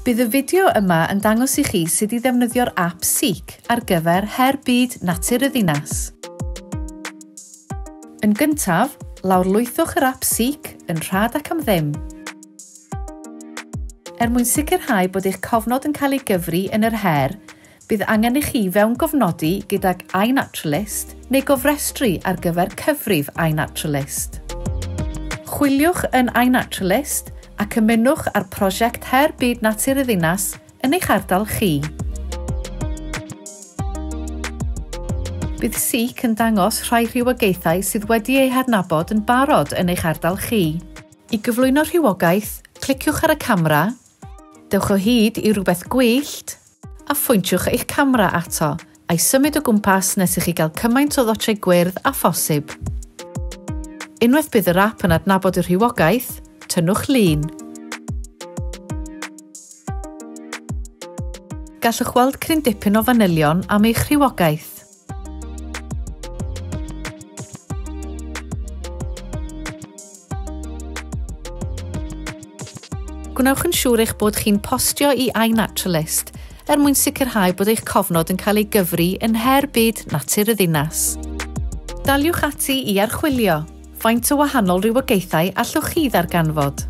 Bydd y fideo yma yn dangos i chi sut i ddefnyddio'r app Seek ar gyfer Her Byd Natur y Ddinas. Yn gyntaf, lawrlwythwch yr app Seek yn rhad ac am ddim. Er mwyn sicrhau bod eich cofnod yn cael ei gyfri yn yr her, bydd angen i chi fewngofnodi gydag iNaturalist neu gofrestru ar gyfer cyfrif iNaturalist. Chwiliwch yn iNaturalist ac ymunwch â'r prosiect Her Byd Natur y Ddinas yn eich ardal chi. Bydd Seek yn dangos rhai rhywogaethau sydd wedi eu hadnabod yn barod yn eich ardal chi. I gyflwyno rhywogaeth, cliciwch ar y camera, dewch o hyd i rywbeth gwyllt, a phwyntiwch eich camera ato, a'i symud o gwmpas nes i chi gael cymaint o ddotiau gwyrdd â phosib. Unwaith bydd yr app yn adnabod y rhywogaeth, tynnwch lun. Gallwch weld cryn dipyn o fanylion am eich rhywogaeth. Gwnewch yn siŵr eich bod chi'n postio i iNaturalist er mwyn sicrhau bod eich cofnod yn cael ei gyfri yn Her Byd Natur y Ddinas. Daliwch ati i archwilio faint o wahanol rywogaethau allwch chi ddarganfod.